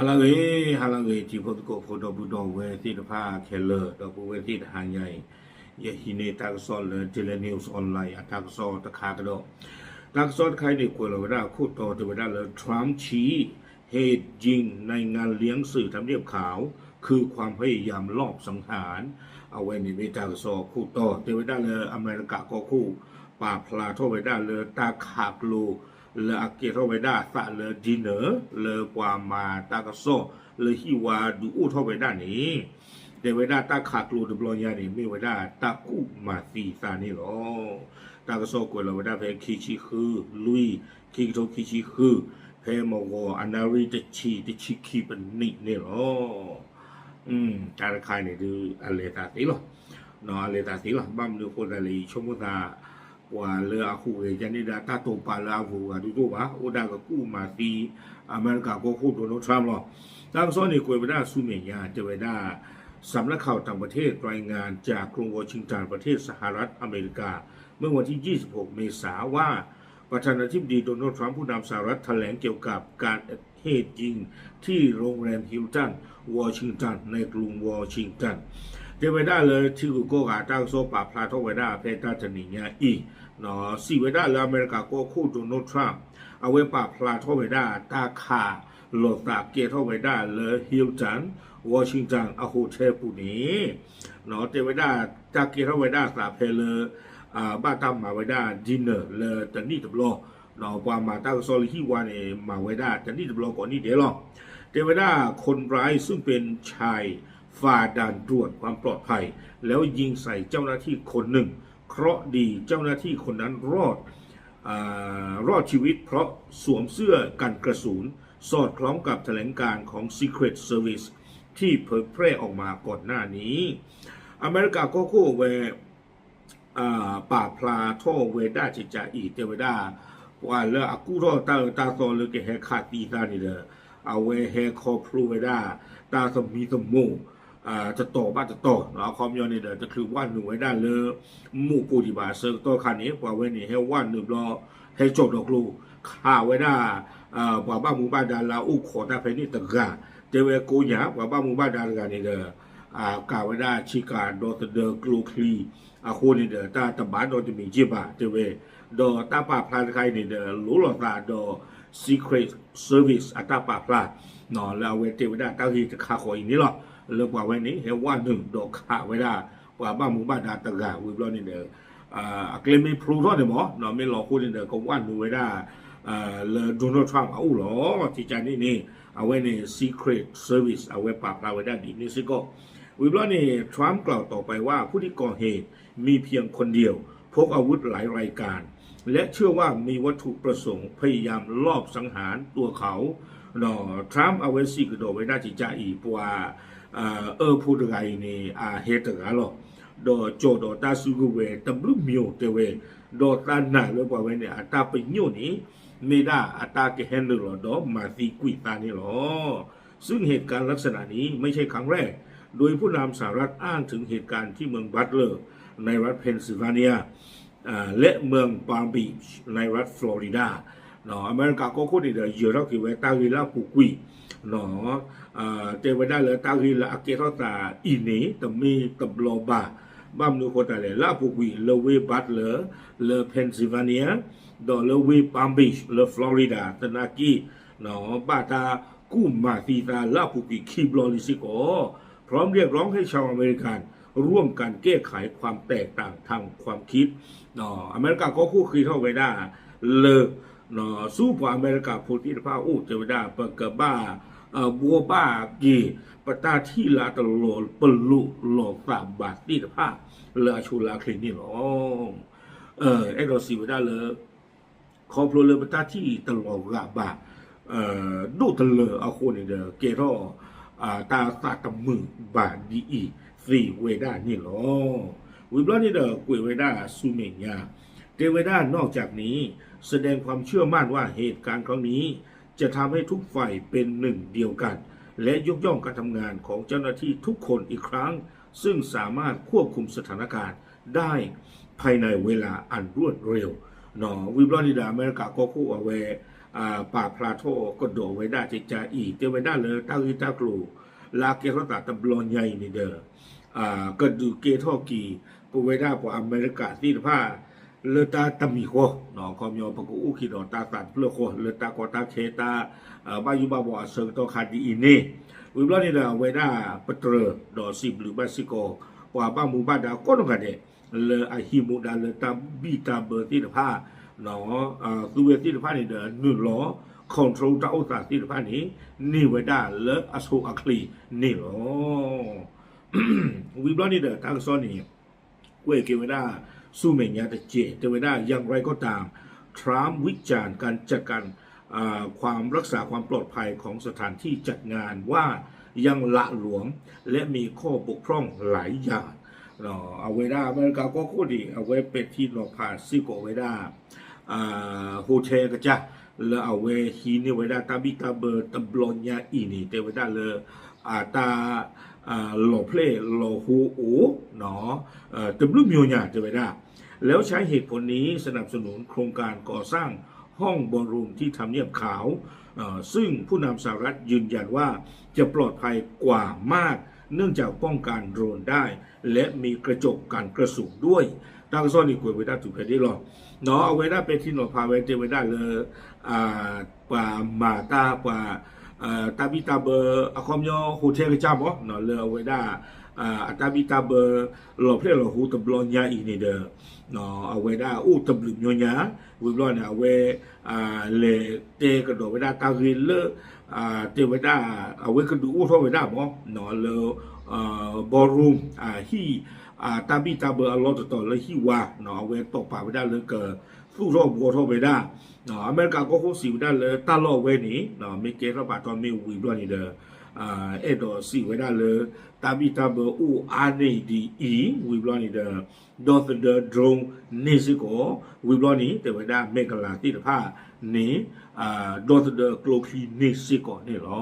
ဟါလၢအဂ့ၤ, ဟါလၢအဂ့ၤ ထံဖိကီၢ်ဖိဒီပုၢ်ဒီဝဲၢ်သ့ၣ်တဖၣ်ခဲလၢာ်, ဒီပုၢ်ဝဲၢ်သ့ၣ်တဟါညါအံၤ, ယဟံးန့ၢ်တၢ်ကစီၣ်လၢ Daily News Online အတၢ်ကစီၣ်တခါကဒီး, တၢ်ကစီၣ်တခါအံၤန့ၣ် ကွဲးလီၤဝဲဒၣ်အခိၣ်တီတဲဝဲဒၣ်လၢ Trump ชี้ เหตุยิงในงานเลี้ยงสื่อทำเนียบขาว คือความพยายามลอบสังหาร အဝဲန့ၣ်မ့ၢ်တၢ်ကစီၣ်အခိၣ်တီ တဲဝဲဒၣ်လၢအမဲရကၤကီၢ်ခိၣ် ပာ်ဖျါထီၣ်ဝဲဒၣ်လၢတၢ်ခးကျိ လၢအကဲထီၣ်ဝဲဒၣ်အသးလၢ dinner လၢပှၤမၤတၢ်ကစီၣ်လၢဟံၣ်ဝါဒုးအိၣ်ထီၣ်ဝဲဒၣ်န့ၣ်, တဲဝဲဒၣ်တၢ်ခးကျိတဘျီညါန့ၣ် မ့ၢ်ဝဲဒၣ်တၢ်ကူၣ်မၤသံသးန့ၣ်လီၤ. တၢ်ကစီၣ်ကွဲးလီၤဝဲဒၣ်ဖဲခံဆံဃု လွံၢ် ခံကထိခံဆံဃု, ဖဲမုၢ်ဂီၤအနၣ်ရံၣ်တဆံ တဆံခံပနံးန့ၣ်လီၤ. တၢ်တခါန့ၣ်ဒုး အလဲၤသးသ့လီၤ. အလဲၤသးသ့လီၤ. ဘၣ်မနုၤအဃိသတးလဲၣ် ယဆိကမိၣ်သး ပှၤလၢအဟူးဂဲၤယါန့ၣ်ဒၣ် တၢ်တိာ်ပာ်လၢအဂုၤအဂၤဒုးတအိၣ်ဘၣ်, အိၣ်ဒၣ်ကကူၣ်မၤသံ အမဲရကၤကီၢ်ခိၣ် Donald Trump လီၤ. တၢ်ကစီၣ်န့ၣ်ကွဲးဝဲဒၣ်ဆူမဲာ်ညါ တဲဝဲဒၣ် สำนักข่าวต่างประเทศรายงานจากกรุงวอชิงตันประเทศสหรัฐอเมริกา เมื่อวันที่ยี่สิบหกเมษาว่า ประธานาธิบดีโดนัลด์ทรัมป์ผู้นำสหรัฐแถลงเกี่ยวกับการเหตุยิงที่โรงแรมฮิลตันวอชิงตันในกรุงวอชิงตัน တဲဝဲဒၣ်လၢထံဂုၤကီၢ်ဂၤတၢ်ကစီၣ်ပာ်ဖျါထီၣ်ဝဲဒၣ်ဖဲတၢ်တနံၤညါအံၤ, စံးဝဲဒၣ်လၢအမဲရကၤကီၢ်ခိၣ် Donald Trump အဝဲပာ်ဖျါထီၣ်ဝဲဒၣ်တၢ်ခးလိာ်သးကဲထီၣ်ဝဲဒၣ်လၢ Hilton Washington အ hotel ပူၤန့ၣ် တဲဝဲဒၣ်တၢ်ကဲထီၣ်ဝဲဒၣ်အသးဖဲလၢ ဘၣ်တၢ်မၤဝဲဒၣ် dinner လၢတနံၣ်တဘျီ, ပှၤမၤတၢ်ကစီၣ်လၢဟံၣ်ဝါန့ၣ် မၤဝဲဒၣ်တနံၣ်တဘျီကိးနံၣ်ဒဲးလီၤ. တဲဝဲဒၣ် คนร้ายซึ่งเป็นชายฝ่าด่านตรวจความปลอดภัย แล้วยิงใส่เจ้าหน้าที่คนหนึ่ง เคราะห์ดีเจ้าหน้าที่คนนั้นรอด รอดชีวิตเพราะสวมเสื้อกันกระสุน สอดคล้องกับแถลงการณ์ของ Secret Service ที่เผยแพร่ออกมาก่อนหน้านี้ အမဲရကၤကီၢ်ခိၣ်ဝဲ ပာ်ဖျါထီၣ်ဝဲဒၣ်ကကးအံၤ တဲဝဲဒၣ် ပှၤလၢအကူၣ်ထီၣ်တၢ်အၢတၢ်သီလၢကဟဲခးသံသးန့ၣ်ဒီး အဝဲဟဲခီဖျိဝဲဒၣ် တၢ်သမံသမိး တတီၤဘၣ်တတီၤ, အခီပညီန့ၣ်ဒီး တချုးဝဲနုာ်ဝဲဒၣ်လၢ မိၢ်ပိာ်ဒံးဘၣ်အဆၢကတီၢ်ခါန့ၣ် ပှၤဝဲန့ၣ်ဟဲဝဲနုာ်ဘျီ ဟဲကၠီၣ်ဒီးကျိ ခးဝဲဒၣ် ပှၤဘၣ်မူဘၣ်ဒါလၢအအိၣ်ခိးတၢ်ဖဲန့ၣ်တဂၤ, တဲဝဲကိးညါ ပှၤဘၣ်မူဘၣ်ဒါတဂၤန့ၣ်ဒီး ကၤဝဲဒၣ်ဆ့ကၤဒီသဒၢကျိချံ အဃိန့ၣ်ဒီး တၢ်တဘၣ်ဒီးတမံၤက့ဘၣ် တဲဝဲ, ဒီးတၢ်ပာ်ဖျါတခါအံၤန့ၣ်ဒီး လိၤလိာ်သးဒီး Secret Service အတၢ်ပာ်ဖျါ လၢအဝဲတဲဝဲဒၣ်တၢ်ဂ့ၢ်တခါဃီအံၤန့ၣ်လီၤ. လၢပှၤဝဲန့ၣ် ဟဲဝဲနုာ်ဒီးခးဝဲဒၣ် ပှၤဘၣ်မူဘၣ်ဒါတဂၤဝံၤဘျီန့ၣ်ဒီး အကျဲမ့ၢ်ဖျိထီၣ်န့ၣ်မး မ့ၢ်လီၤအဃိန့ၣ်ဒီး ကဝဲနုာ်ဝဲဒၣ် လၢ Donald Trump အအိၣ်လီၤ. ကကးန့ၣ်န့ၣ် အဝဲန့ၣ် Secret Service အဝဲပာ်ဖျါဝဲဒၣ်ဒ်န့ၣ်စ့ၢ်ကီး, ဝံၤဘျီန့ၣ် Trump กล่าวต่อไปว่าผู้ที่ก่อเหตุมีเพียงคนเดียว พกอาวุธหลายรายการ และเชื่อว่ามีวัตถุประสงค์พยายามลอบสังหารตัวเขา Trump အဝဲစံးကဒီးဝဲဒၣ်ကကးအံၤ ပှၤ အၢဖိတဂၤအံၤန့ၣ် အဟဲတဂၤလီၤ. ဒီးကၠီၣ်ဒီးတၢ်စုကဝဲၤတဘျုးမျိၤတဲဝဲ, ဒီးသးနာ်လၢပှၤဝဲန့ၣ် အတၢ်ပညိၣ်န့ၣ် မ့ၢ်ဒၣ်အတၢ်ကဟဲနုာ်လီၤဒီးမၤသံကွံာ်သးန့ၣ်လီၤ. ซึ่งเหตุการณ์ลักษณะนี้ไม่ใช่ครั้งแรก โดยผู้นำสหรัฐอ้างถึงเหตุการณ์ที่เมืองบัตเลอร์ในรัฐเพนซิลเวเนีย และเมืองปาล์มบีชในรัฐฟลอริดา အမဲရကၤကီၢ်ခိၣ်န့ၣ်ဒီး ယၢၤထီၣ်က့ၤဝဲတၢ်ဂ့ၢ်လၢအပူၤကွံာ် တဲဝဲဒၣ်လၢတၢ်ဂ့ၢ်လၢအကဲထီၣ်သးအံၤန့ၣ် တမ့ၢ်တဘျီဘၣ်, ဘၣ်မနုၤအဃိသတးလဲၣ် လၢအပူၤကွံာ် လၢဝ့ၢ် Butler လၢ Pennsylvania ဒီးလၢဝ့ၢ် Palm Beach လၢ Florida သနာ်က့ ဘၣ်တၢ်ကူၣ်မၤသံသးလၢအပူၤကွံာ်ခံဘျီလံစ့ၢ်ကီး พร้อมเรียกร้องให้ชาวอเมริกันร่วมกันแก้ไขความแตกต่างทางความคิด အမဲရကၤကီၢ်ခိၣ်ဃ့ထီၣ်ဝဲဒၣ်လၢ ဆူပှၤအမဲရကၤဖိသ့ၣ်တဖၣ်အအိၣ် တဲဝဲဒၣ် ပကဘၣ် ဘှီဘၣ်က့ၤ ပတၢ်ထံၣ်လၢအတလီၤပလိာ်လိာ်သးဘၣ်သ့ၣ်တဖၣ် လၢအဆိလၢအချ့န့ၣ်လီၤ. အဲၣ်ဒိးစံးဝဲဒၣ်လၢ ခီဖျိလၢပတၢ်ထံၣ်တလီၤဂာ်ဘၣ် ဒိၣ်တလၢအဃိန့ၣ်ဒီး ကဲထီၣ် တၢ်သးတမုာ်ဘၣ်ဒ်အံၤသ့ဝဲဒၣ်န့ၣ်လီၤ. ဝံၤဘျီန့ၣ်ဒီးကွဲးဝဲဒၣ်ဆူမဲာ်ညါ တဲဝဲဒၣ် นอกจากนี้แสดงความเชื่อมั่นว่าเหตุการณ์ครั้งนี้จะทำให้ทุกฝ่ายเป็นหนึ่งเดียวกัน และยกย่องการทำงานของเจ้าหน้าที่ทุกคนอีกครั้ง ซึ่งสามารถควบคุมสถานการณ์ได้ภายในเวลาอันรวดเร็ว ဝံၤဘျီန့ၣ်ဒီး အမဲရကၤကီၢ်ခိၣ်အဝဲ ပာ်ဖျါထီၣ်ကဒီးဝဲဒၣ်ကကါအံၤ တဲဝဲဒၣ်လၢတၢ်ဂ့ၢ်တၢ်ကျိၤ လၢအကဲထီၣ်သးတဘျီညါအံၤန့ၣ်ဒီး ကဒုးကဲထီၣ်က့ၤ ပဝဲဒၣ်ပှၤအမဲရကၤသ့ၣ်တဖၣ် လၢတၢ်တမံၤဃီ, ခီပညီပကအိၣ်က့ၤဒီးတၢ်သးတဖျၢၣ်ဃီ လၢတၢ်ကီတၢ်ခဲတၢ် ဘၣ်ယိၣ်ဘၣ်ဘီအဆၢကတီၢ်ခါဒ်အံၤန့ၣ်, ဝံၤဘျီန့ၣ်ဒီး အဝဲဒၣ်ပတြၢၤဒီးစံးဘျုးဘၣ်စ့ၢ်ကီး ပှၤဘၣ်မူဘၣ်ဒါကိးနီၢ်ဂၤဒဲး လၢအဟံးမူဒါလၢတၢ်ဘံၣ်တၢ်ဘၢသ့ၣ်တဖၣ် သုဝဲသ့ၣ်တဖၣ်န့ၣ်ဒီး နုာ်လီၤ control တၢ်အိၣ်သးသ့ၣ်တဖၣ်န့ၣ် န့ၢ်ဝဲဒၣ်လၢအဆိအချ့န့ၣ်လီၤ. ဝံၤဘျီန့ၣ်ဒီး တၢ်ကစီၣ်န့ၣ် ကွဲးက့ၤဝဲဒၣ် ဆူမဲာ်ညါတစဲး တဲဝဲဒၣ် อย่างไรก็ตาม ทรัมป์วิจารณ์การจัดการ ความรักษาความปลอดภัยของสถานที่จัดงานว่ายังหละหลวมและมีข้อบกพร่องหลายอย่าง အဝဲဒၣ်အမဲရကၤကီၢ်ခိၣ်န့ၣ် အဝဲပဲာ်ထံနီၤဖးစ့ၢ်ကီးဝဲဒၣ် hotel ကစၢ် လၢအဝဲဟံးန့ၢ်ဝဲဒၣ်တၢ်ဘံၣ်တၢ်ဘၢတဘျီညါအံၤန့ၣ် တဲဝဲဒၣ်လၢ အတၢ် လီၤဖျဲၣ်လီၤဟိအိၣ် တဘျုးမျိုးညါ တဲဝဲဒၣ် แล้วใช้เหตุผลนี้สนับสนุนโครงการก่อสร้างห้องบอลรูมที่ทำเนียบขาว ซึ่งผู้นำสหรัฐยืนยันว่าจะปลอดภัยกว่ามากเนื่องจากป้องกันโดรนได้และมีกระจกกันกระสุนด้วย တၢ်ကစီၣ်န့ၣ်ကွဲးဝဲဒၣ်တုၤဖဲန့ၣ်လီၤ. အဝဲဒၣ်ပဲာ်ထံနီၤဖးဝဲတဲဝဲဒၣ်လၢ ပှၤမၤတၢ်ပှၤ တၢ်ဘံၣ်တၢ်ဘၢ အခီပညီ hotel ကစၢ်မး လၢအဝဲဒၣ် အတၢ်ဘံၣ်တၢ်ဘၢ လီၤဖျဲၣ်လီၤဟိတဘျီညါအံၤန့ၣ်ဒီး အဝဲဒၣ်အိၣ်တဘျုးမျိုးညါ ဝံၤဘျီန့ၣ် အဝဲ လဲၤတဲကဒီးဝဲဒၣ်တၢ်ဂ့ၢ်လၢ တဲဝဲဒၣ် အဝဲကဒုးအိၣ်ထီၣ်ဝဲဒၣ်မး လၢ ballroom ဟံၣ် တၢ်ဘံၣ်တၢ်ဘၢအလီၢ်တတီၤလၢဟံၣ်ဝါ အဝဲတီၢ်ပာ်ဝဲဒၣ်လၢကသူၣ်ထီၣ်ဘှီထီၣ်ဝဲဒၣ် အမဲရကၤကီၢ်ခိၣ်စံးဝဲဒၣ်လၢတၢ်လီၢ်အဝဲန့ၣ် မ့ၢ်ကဲထီၣ်ပာ်တီမ့ၢ်ဝံၤဘျီန့ၣ်ဒီး အဲၣ်ဒိးစံးဝဲဒၣ်လၢ တၢ်ဘံၣ်တၢ်ဘၢအိၣ်အါန့ၢ်ဒ်အံၤ ဝံၤဘျီန့ၣ်ဒီး ဒီသဒၢ drone န့ၢ်စ့ၢ်ကီး ဝံၤဘျီန့ၣ် တဲဝဲဒၣ်မဲာ်ကလၤသ့ၣ်တဖၣ်န့ၣ် ဒီသဒၢကျိချံန့ၢ်စ့ၢ်ကီးန့ၣ်လီၤ.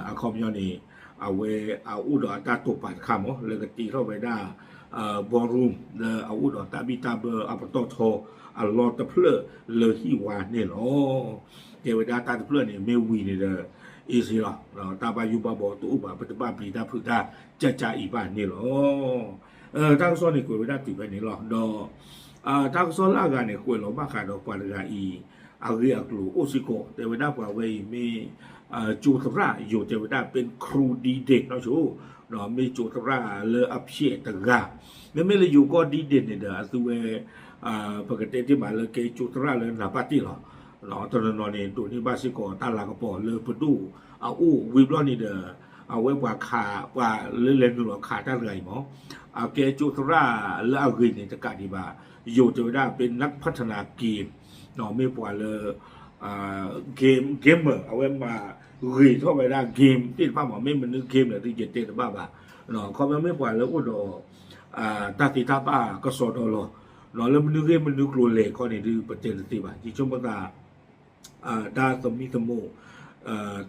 အခီပညီန့ၣ် အဝဲအအိၣ်ဒီးအတၢ်တိာ်ပာ်တခါမး လၢကတ့ထီၣ်ဝဲဒၣ် ballroom လၢအအိၣ်ဒီးတၢ်ဘံၣ်တၢ်ဘၢအပတီၢ်ထီအလီၢ်တဖျၢၣ်လၢဟံၣ်ဝါန့ၣ်လီၤ. တဲဝဲဒၣ်တၢ်တဖျၢၣ်န့ၣ် မ့ၢ်ဝံၤန့ၣ်ဒီး easy လီၤ. တၢ်ဘၣ်ယိၣ်ဘၣ်ဘီတအိၣ်ဘၣ် ပတဘၣ်ပျံၤတၢ်ဖုးတၢ်ကၢ်ကၢ်အံၤဘၣ်န့ၣ်လီၤ. တၢ်ကစီၣ်န့ၣ်ကွဲးဝဲဒၣ်တုၤဖဲန့ၣ်လီၤ. ဒီး တၢ်ကစီၣ်လၢအဂၤန့ၣ် ကွဲးလီၤဘၣ်ဃးဒီးပှၤတဂၤအံၤ အဂ့ၢ်အကျိၤအိၣ်စ့ၢ်ကီး တဲဝဲဒၣ်ပှၤဝဲအံၤမ့ၢ် ကၠိသရၣ် ယိၤတဲဝဲဒၣ် เป็นครูดีเด่น နီၢ်ဆိ ဒီးမ့ၢ်ကၠိသရၣ်လၢအဖျဲးတဂၤ မ့မ့ၢ်လၢယိၤကီၢ်ဒ်ဒ့ၣ်န့ၣ်ဒီး အသုဝဲ ပကတဲတ့ၢ်မးလၢကဲကၠိသရၣ်လၢနၢ်ပၢၢ်တ့ၢ်လီၤ. တနီၤနီၤန့ၣ် ဒိးန့ၢ်ဘၣ်စ့ၢ်ကီးတၢ်လၤကပီၤလၢပဒိၣ်အအိၣ်ဝံၤဘျီန့ၣ်ဒီး အဝဲပှၤခး ပှၤလၢလဲၤနုာ်လီၤခးတၢ်တဂၤအံၤမး အကဲကၠိသရၣ်လၢအဂ့ၤန့ၣ်တကးဒံးဘၣ် ယိၤတဲဝဲဒၣ် เป็นนักพัฒนาเกม မ့ၢ်ပှၤလၢ game gamer အဝဲမၤဂ့ၤထီၣ်ဝဲဒၣ် game သ့ၣ်တဖၣ်မး မ့ၢ်မနုၤ game လဲၣ်ဒ်ယတဲတဘၣ်ဘၣ်. ခီဖျိမ့ၢ်ပှၤလၢအိၣ်ဒီး တၢ်သ့တၢ်ဘၣ်ကစီဒီလီၤ. လၢမနုၤဂ့ၢ်မနုၤကျိၤလဲၣ်ခီန့ၣ်ဒုး ပတဲတသ့ဘၣ်. ယဆိကမိၣ်သး တၢ်သမံသမိး တၢ်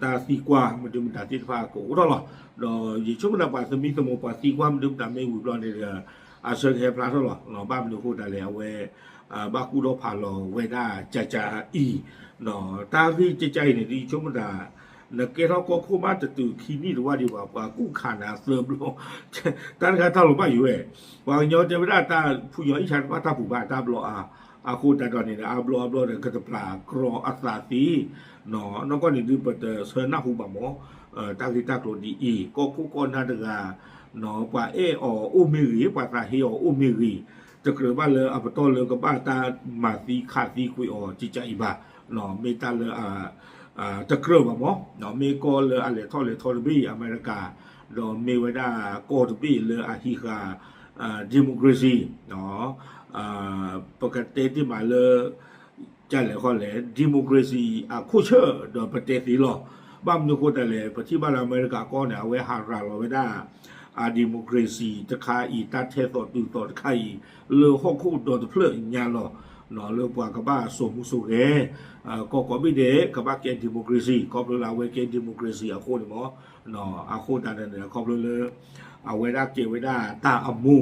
သံကွၢ်မနုၤမတၤသ့ၣ်တဖၣ်ကအိၣ်ထီၣ်လီၤ. ဒီးယဆိကမိၣ်သးပှၤသမံသမိး ပှၤသံကွၢ်မနုၤမတၤမ့ၢ်ဝံၤဘျီန့ၣ်ဒီး အဆၢကဟဲဖျါထီၣ်လီၤ. ဘၣ်မနုၤအဃိသတးလဲၣ် အဝဲ ဘၣ်ကူၣ်ထီၣ်ဖးလီၤဝဲဒၣ်ကကါအံၤ တၢ်ဂ့ၢ်ကကါအံၤန့ၣ် ဒ်ယဆိကမိၣ်သး နကဲထီၣ်ကီၢ်ခိၣ်မးတတုၤခံနံၣ်တဝၢ်ဒံးဘၣ် ပှၤကူၣ်ခးနၤသၢဘျီ တၢ်တခါတၢ်လီၤဘၣ်ယိၤဝဲ ပှၤကညီတဲဝဲဒၣ်တၢ်ဖုညီအံၣ်ဆါတဖၣ်တၢ်ပူၤဘၣ်တၢ်ဘျီအါ အဃိသတးဒီးန့ၣ်ဒီး အါဘျီအါဘျီဒီး ကတပျၢ်ကြီအသးသ့ နီၢ်ကီၢ်န့ၣ်ဒုးပတဆၢနၢ်ဟူဘၣ်မး တၢ်ဂ့ၢ်တၢ်ကျိၤဒ်အံၤ ကီၢ်ခိၣ်ကီၢ်နၢ်တဂၤ ပှၤအဲၣ်အီၤအိၣ်မ့ၢ်ဂ့ၤ ပှၤသးဟ့အီၤအိၣ်မ့ၢ်ဂ့ၤ တကြၢးဘၣ်လၢအပတီၢ်လၢကဘၣ်တၢ်မၤသံခးသံကွံာ်အီၤကကါအံၤဘၣ်. မ့ၢ်တၢ်လၢ တကြၢးဘၣ်မး မ့ၢ်ကီၢ်လၢအလဲၤထီၣ်လဲၤထီတဘ့ၣ် အမဲရကၤ ဒီးမ့ၢ်ဝဲဒၣ်ကီၢ်တဘ့ၣ်လၢအဟံးဃာ် democracy ပကတဲတ့ၢ်မးလၢ ကလဲၤခီလဲၣ် democracy အခိၣ်ဆၢၣ်ဒီးပတဲသ့လီၤ. ဘၣ်မနုၤအဃိသတးလဲၣ် ပထံၣ်ဘၣ်လၢအမဲရကၤကီၢ်န့ၣ် အဝဲဟးရၤလီၤဝဲဒၣ် အ democracy တခါအံၤ တၢ်ထဲသိးတုၤသိးတခါအံၤ လၢဟီၣ်ခိၣ်ဒီတဖျၢၣ်ညါလီၤ. လၢပှၤကဘၣ်စိာ်မူစိာ်ဂဲၤ ကီၢ်ကိးဘ့ၣ်ဒဲး ကဘၣ်ကဲ democracy ခီဖျိလၢအဝဲကဲ democracy အဃိန့ၣ်မး အဃိသတးန့ၣ် ခီဖျိလၢ အဝဲဒၣ်ကဲဝဲဒၣ်တၢ်အမူ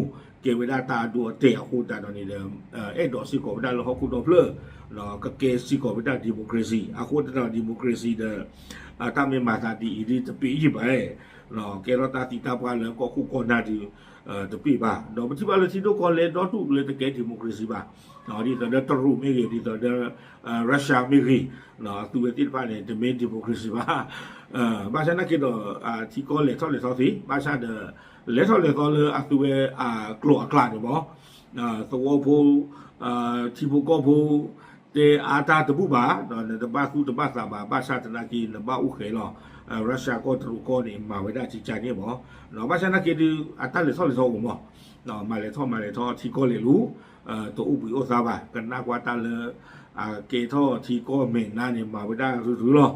ကဲဝဲဒၣ်တၢ်အဒိအတဲာ်အဃိသတးဒီးန့ၣ်ဒီး အဲၣ်ဒိးစ့ၢ်ကီးဝဲဒၣ်လၢဟီၣ်ခိၣ်ဒီဖျၢၣ် ကကဲစ့ၢ်ကီးဝဲဒၣ် democracy အဃိသတးဒီး democracy ဒီး တၢ်မ့ၢ်မၤသးဒ်အံၤဒ်တပ့ၤယံာ်ဘၣ် ကဲထီၣ်တၢ်သံတၢ်ပှၢ်လၢကီၢ်ခိၣ်ကီၢ်နၢ်ဒ် တပ့ၤဘၣ် ဒီးပထံၣ်ဘၣ်လၢထံဒိၣ်ကီၢ်လဲၢ်ဒီဒူၣ်လၢတကဲ democracy ဘၣ် ဒ်သိးဒီးတရူးမ့ၢ်ဂ့ၤ ဒ်သိးဒီး Russia မ့ၢ်ဂ့ၤ အသုဝဲသ့ၣ်တဖၣ်န့ၣ် တမ့ၢ် democracy ဘၣ် ဘၣ်ဆၣ်နာ်က့ဒီး ထံကီၢ်လဲၤထီၣ်လဲၤထီသ့ ဘၣ်ဆၣ်ဒီး လဲၤထီၣ်လဲၤထီလၢအသုဝဲအကျိၤအကျဲန့ၣ်မ့ၢ် သဝီဖိ ထံဖိကီၢ်ဖိ တဲအါတၢ်တဘူၣ်ဘၣ် ဒီးနတဘၣ်သူၣ်တဘၣ်သးဘၣ် ဘၣ်ဆၣ်သနာ်က့ နဘၣ်အိၣ်ဃဲၤလီၤ Russia ကီၢ်တရူးကီၢ်န့ၣ် မၤဝဲဒၣ်ကကန့ၣ်မ့ၢ် ဘၣ်ဆၣ်နာ်က့ဒုး အတၢ်လဲၤထီၣ်လဲၤထီအိၣ်မ့ၢ် မၤလဲၤထီၣ်မၤလဲၤထီထံကီၢ်လဲၤလူၤ တအိၣ်ဘှံးအိၣ်သါဘၣ် ကနၣ်ကွၢ်တၢ်လၢ ကဲထီၣ်ထံကီၢ်မဲာ်နါန့ၣ် မၤဝဲဒၣ်ရုရုလီၤ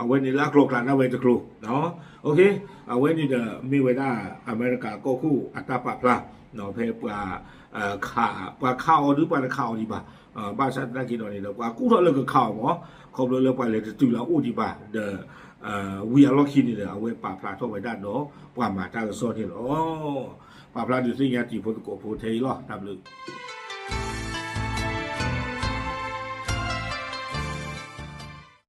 အဝဲန့ၣ်လၢအကျိၤကျဲဒၣ်ဝဲတကျိၤ အဝဲန့ၣ်ဒီးမ့ၢ်ဝဲဒၣ် အမဲရကၤကီၢ်ခိၣ်အတၢ်ပာ်ဖျါ ဖဲ ပှၤခးအီၤဒုးပှၤတခးအီၤဒံးဘၣ် ဘၣ်ဆၣ်သနာ်က့ဒီးန့ၣ်ဒီး ပှၤကူၣ်ထီၣ်လၢကခးအီၤမ့ၢ် ခီဖျိလၢပှၤလဲၤတတုၤလၢအအိၣ်ဒံးဘၣ် ဒီး ဝံၤအလီၢ်ခံန့ၣ်ဒီး အဝဲပာ်ဖျါထီၣ်ဝဲဒၣ်ဒီး ပှၤမၤတၢ်ကစီၣ်န့ၣ်လီၤ ပာ်ဖျါဒုးသ့ၣ်ညါတံၤဖိသကိးဖိထဲအံၤလီၤ တၢ်ဘျုး